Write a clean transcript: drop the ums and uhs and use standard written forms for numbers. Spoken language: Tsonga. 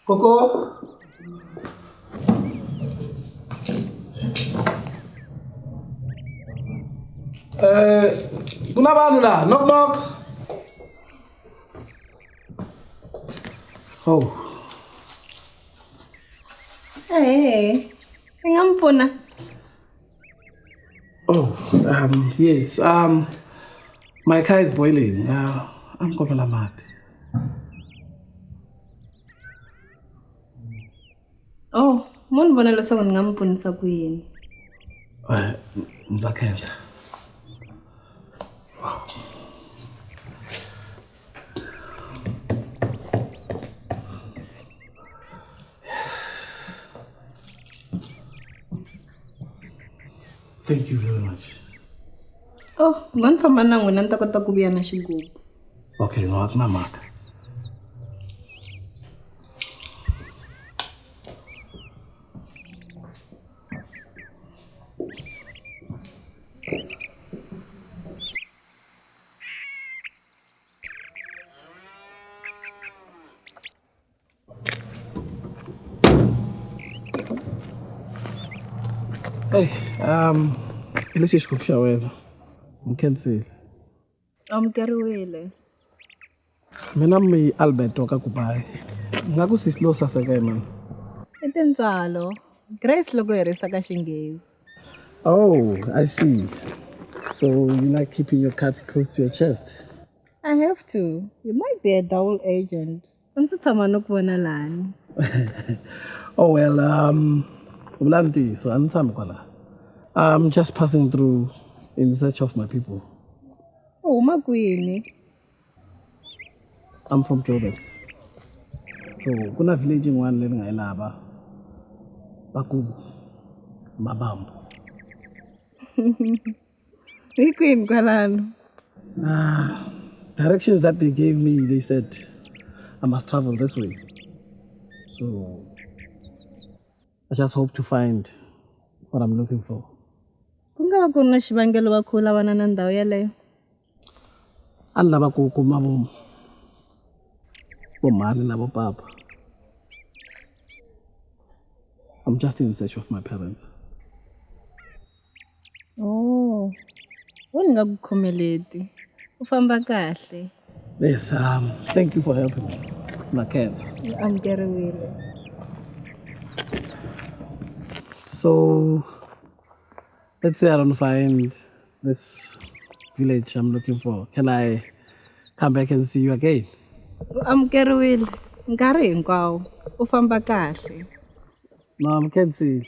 Koko. Eh, ku na vanhu laha. Knock knock. Oh. Hey, i nga mi pfuna? Oh, yes. My car is boiling. I'm kombela mati. Oh, mo ni vona leswaku ni nga mi pfunisa ku yini? Ndza khensa. Thank you very much. Oh, mo ni famba na n'wina ni ta kota ku vuya na xigubu. Okay, no, a ku na mhaka. Hey, hi lexi xigubu xa wena. Ni khensile. Amukeriwile. Mina mi Albert wa ka Kubayi. Nga ku sesi lowo saseka i mani? I tintswalo. Grace loko hi risa ka Xinghezi. Oh, I see. So you like keeping your cards close to your chest? I have to. You might be a double agent. A ndzi tshama no ku vona lani. Oh well, vula ntiyiso a ndzi tshami kwala. I'm just passing through in search of my people. U huma kwini? I'm from Joburg. So ku na village yin'wana leyi ni nga yi lava va ku Mabambo. Hi kwini kwalano? Directions that they gave me, they said I must travel this way. So I just hope to find what I'm looking for. Ku nga va ku ri na xivangelo va kha u lavana na ndhawu yeleyo? A ni lava ku kuma vo mhani na vo papa. I'm just in search of my parents. Oh, wo ni nga ku khomeleti. U famba kahle. Yes, thank you for helping me. Na khensa. U amukeriwile. So, let's say I don't find this village I'm looking for. Can I come back and see you again? U amukeriwile nkarhi hinkwawo. U famba kahle. No, I'm khensile.